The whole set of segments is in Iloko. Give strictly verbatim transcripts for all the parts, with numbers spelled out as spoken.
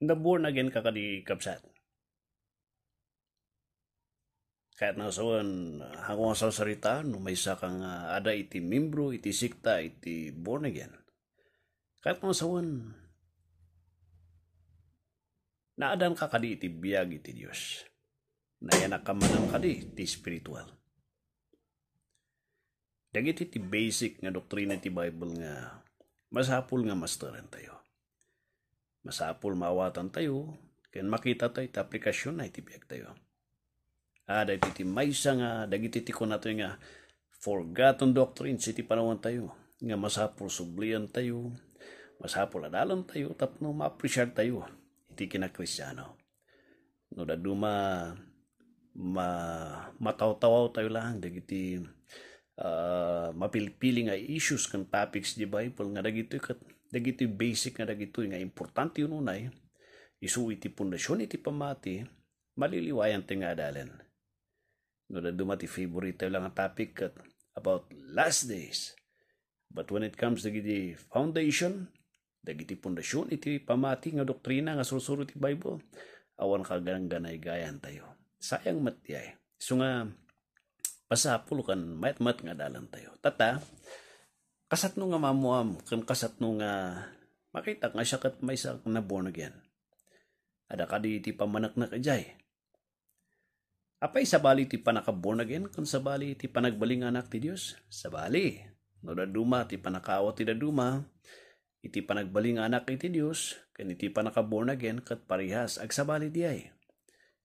Na-born again ka kadi, kabsat? Kayatna nga sawen, haanko nga sarsarita, no maysa ka nga ada iti membro iti sekta iti born again. Kayatna nga sawen, naadan ka kadi iti biag iti Dios. Nayanak ka manen kadi ti spiritual. Dagiti ti basic nga doktrina ti Bible nga masapul nga masterentayo. Masapul maawatantayo ken makitatayo ti aplikasionna iti biagtayo. Ada iti ti maysa nga dagiti ti kunatayo nga forgotten doctrines iti panawantayo nga masapul subliantayo, masapul adalentayo tapno ma-appreciate tayo iti kinakristiano. No dadduma, ma-, matawtawawtayo laeng dagiti, ah, mapilpili nga issues ken topics di Bible nga dagitoy ket, dagitoy basic nga dagitoy nga importante unay, isu iti pundasyon iti pammati, maliliwayan ti nga adalen. No dadduma ti favorite tayo lang nga topic ket about last days. But when it comes dagiti foundation, dagiti pundasyon iti pammati nga doktrina nga sursuro ti Bible, awan kagangganaygayantayo. Sayang met diay. Isu nga, masapul ken mayat met nga adalantayo. Tatta, kasatno nga maammuam ken kasatno nga makitak nga siak ket maysa nga born again. Ada kadi iti pammaneknek idiay. Apay, sabali ti pannaka-born again ken sabali ti panagbalin nga anak ti Dios? Sabali. No dadduma ti pannakaawat ti dadduma, iti panagbalin nga anak iti Dios, ken iti pannaka-born again ket parehas, agsabali diay.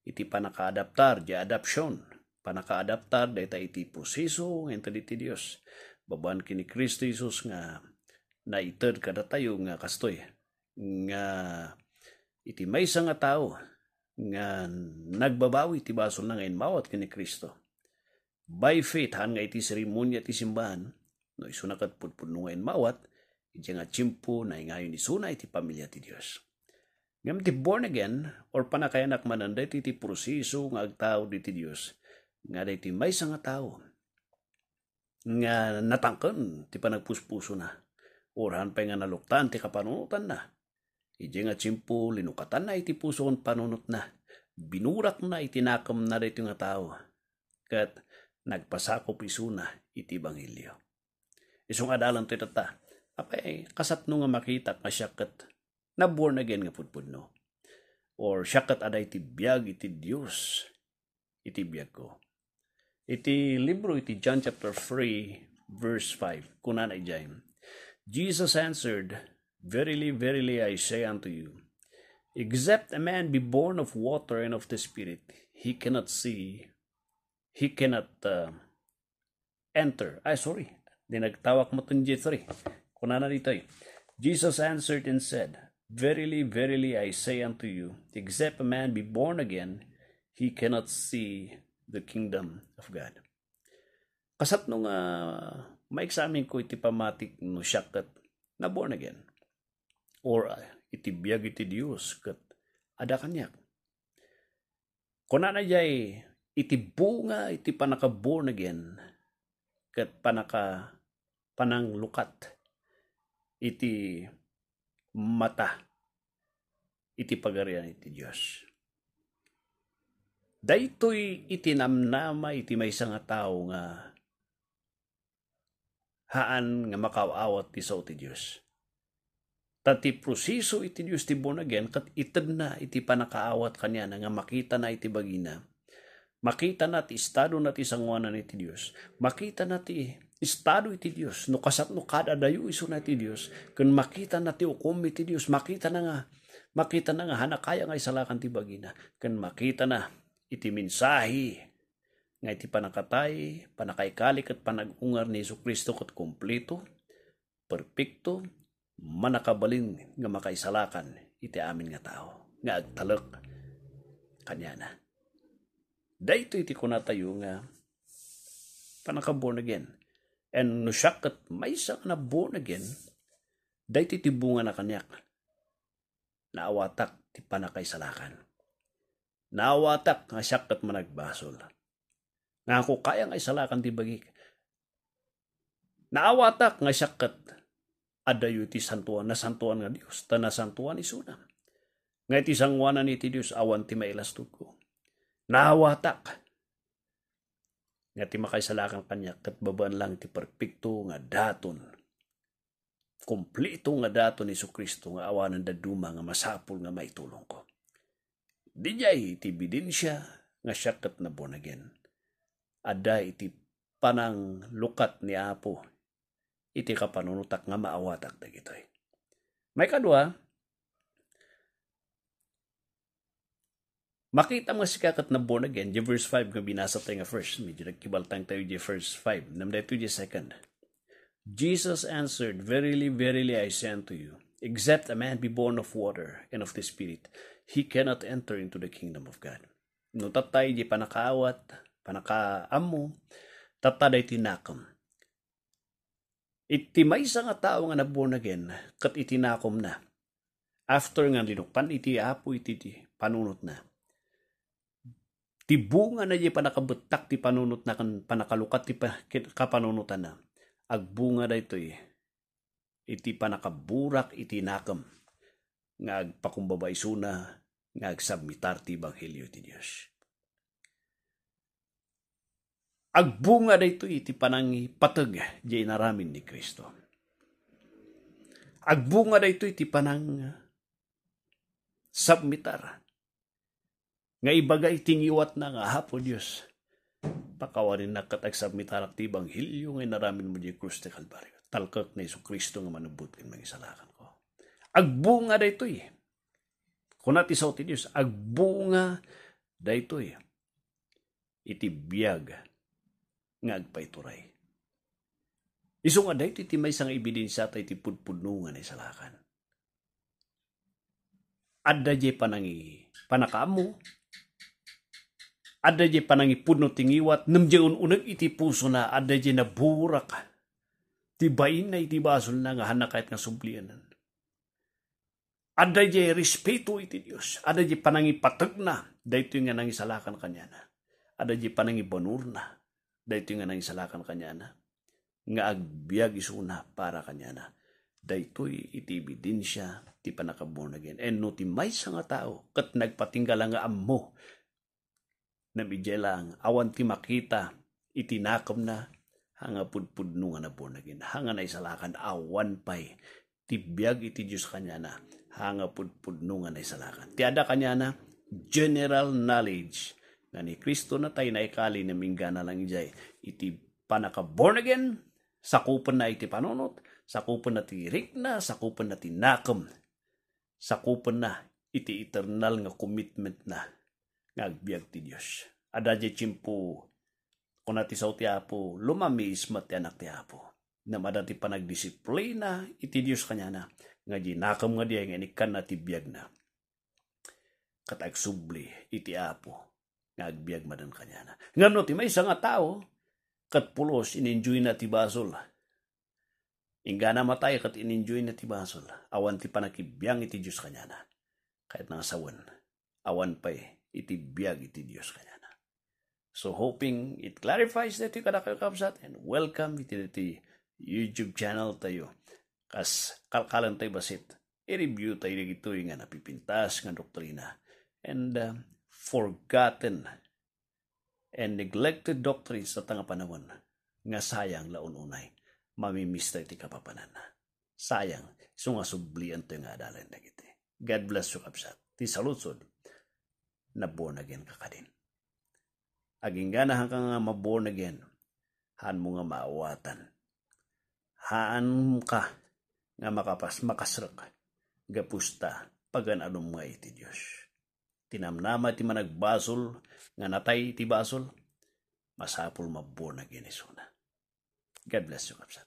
Iti pannakaadaptar, diay adoption, pannakaadaptar dayta iti proseso nga inted iti Dios. Babaen ken ni Cristo Jesus nga naited kadatayo nga kastoy, nga iti maysa nga tao nga nagbabawi ti basolna nga immawat ken ni Cristo. By faith, haan nga iti seremonia ti simbahan, no isuna ket pudpudno nga immawat, idiay nga tiempo, naingayon isuna iti pamilia ti Dios. Ngem ti born again, or pannakayanak manen, daytoy ti proseso nga agtaud iti Dios, nga daytoy maysa nga tao nga natangken ti panagpuspusona, or haan pay nga naluktan ti kapanunotanna. Idiay nga tiempo, linukatanna iti puso ken panunotna. Binurakna iti nakemna daytoy nga tao, ket nagpasakop isuna iti ebanghelio. Isu nga adalantoy tatta, apay, kasatno nga makitak nga siak ket na-born again nga pudpudno? Or siak ket ada iti biag iti Dios iti biagko. Iti libro iti John chapter three, verse five, kunana idiay, Jesus answered, "Verily, verily, I say unto you, except a man be born of water and of the Spirit, he cannot see, he cannot, uh, enter." Ay, sorry. Di nagtawak mo tong Jeffrey. Kunana ditoy, Jesus answered and said, "Verily, verily, I say unto you, except a man be born again, he cannot see the kingdom of God." Kasatno nga maiksamin ko iti pammatik no siak ket na-born again, or, ah, iti biag iti Dios ket ada kaniak. Kunana idiay, iti bunga iti pannaka-born again ket pannaka-, pananglukat iti mata iti Pagarian iti Dios. Daytoy iti namnama iti maysa nga tao nga haan nga makaaw-awat ti sao ti Dios. Ta ti proseso iti Dios ti born again ket itedna iti pannakaawat kaniana nga makitana iti bagina. Makitana ti estadona ti sangoanan iti Dios. Makitana ti estado iti Dios. No kasatno kadadayo isuna ti Dios, ken makitana ti ukom iti Dios. Makitana nga, makitana nga haan a kaya nga isalakan ti bagina. Ken makitana iti mensahe nga iti pannakatay, pannakaikali ket panag-ungar ni Jesu-Cristo ket kompleto, perpekto, mannakabalin nga makaisalakan iti amin nga tao nga agtalek kaniana. Daytoy ti kunatayo nga pannaka-born again. And no siak ket maysa nga na-born again, daytoy ti bungana kaniak. Naawatak ti pannakaisalakan. Naawatak nga siak ket managbasol. Nga ako kaya nga isalakan ti bagik. Naawatak nga siak ket adayo ti santuan, nasantuan nga Dios, ta nasantuan isuna. Nga iti sangoanan iti Dios, awan ti mailastogko. Naawatak nga ti makaisalakan kaniak ket babaen lang iti perpekto nga daton, kompleto nga daton ni Jesu-Cristo nga awanen dadduma nga masapul nga maitulongko. Didiay iti ebidensia nga siak ket na born again. Adda iti pananglukat ni Apo iti kapanunotak nga maawatak dagitoy. Maikadua, makita nga sika ket na born again, di verse five nga binasa tayo nga first. Medyo nagkibaltang tayo di verse five. Ngem daytoy di second. Jesus answered, "Verily, verily, I say unto you, except a man be born of water and of the Spirit, he cannot enter into the kingdom of God." No tattay di panakaawat, panakaammo, tatta daytoy nakem. Iti maysa nga tao nga na born again, ket iti nakomna, after nga linukpan iti Apo iti, iti panunotna, ti bungana di panakabettak ti panunotna ken panakalukat ti pa-, ket kapanunotanna, agbunga daytoy iti panakaburak iti nakem nga agpakumbaba isuna nga agsubmitar ti ebanghelio ti Dios. Agbunga daytoy iti panangipateg diay inaramid ni Cristo. Agbunga daytoy iti panang submitar nga ibaga iti ngiwatna nga, "Apo Dios, pakawaninnak ket agsubmitarak ti ebanghelio nga inaramidmo diay krus ti Kalbario. Talkek ni Jesu-Cristo nga manubbot ken mangisalakanko." Agbunga daytoy. Kuna ti sao ti Dios, agbunga daytoy iti biag nga agpaituray. Isu nga daytoy ti maysa nga ebidensia ta iti pudpudno nga naisalakan. Adda diay panangi-, panakaammo. Adda diay panangipudno ti ngiwat, ngem diay un-uneg iti pusona, adda diay naburak ti bainna iti basolna nga haanna kayat nga sublianan. Adda diay respeto iti Dios. Adda diay panangipategna daytoy nga nangisalakan kaniana. Adda diay panangibanurna daytoy nga nangisalakan kaniana, nga agbiag isuna para kaniana. Daytoy iti ebidensia ti pannaka-born again. And no ti maysa nga tao ket nagpatingga la nga ammo, ngem idiay laeng, awan ti makita iti nakemna, haan nga pudpudno nga na-born again, haan nga naisalakan, awan pay ti biag iti Dios kaniana, haan nga pudpudno nga naisalakan. Ti adda kaniana, general knowledge nga ni Cristo natay naikali, ngem inggana lang idiay iti pannaka-born again, sakupenna iti panunot, sakupenna ti rikna, sakupenna ti nakem, sakupenna iti eternal nga commitmentna nga agbiag ti Dios. Adda diay tiempo, kuna ti sao ti Apo, lumamiis met ti Anak ti Apo. Ngem adda ti panagdisiplina iti Dios kaniana, nga di nakem nga diay nga inikkanna ti biagna. Ket agsubli iti Apo nga agbiag manen kaniana. Ngem no ti maysa nga tao, ket pulos, in-enjoyna ti basol. Inggana matay ket in-enjoyna ti basol. Awan ti pannakibiang iti Dios kaniana. Kayatna nga sawen, awan pay iti biag iti Dios kaniana. So, hoping it clarifies daytoy kadakayo, kabsat, and welcome iti, iti YouTube channel tayo. Kas kalkalan tayo bassit, i-review tayo dagitoy nga napipintas nga doktrina and, uh, forgotten and neglected doctrines ta nga panawen nga sayang la un-unay mamimiss tayo ti kapapananna. Sayang, isu nga sublian tayo nga adalen dagiti. God bless you, kabsat. Ti saludsod, na-born again ka kadin. Aginggana haanka nga ma-born again, haanmo nga maawatan. Haanka nga makapas-, makasrek, gapusta, pagan-anom nga iti Dios. Tinamnama ti managbasol nga natay iti basol, masapul ma-born again isuna. God bless you, kabsat.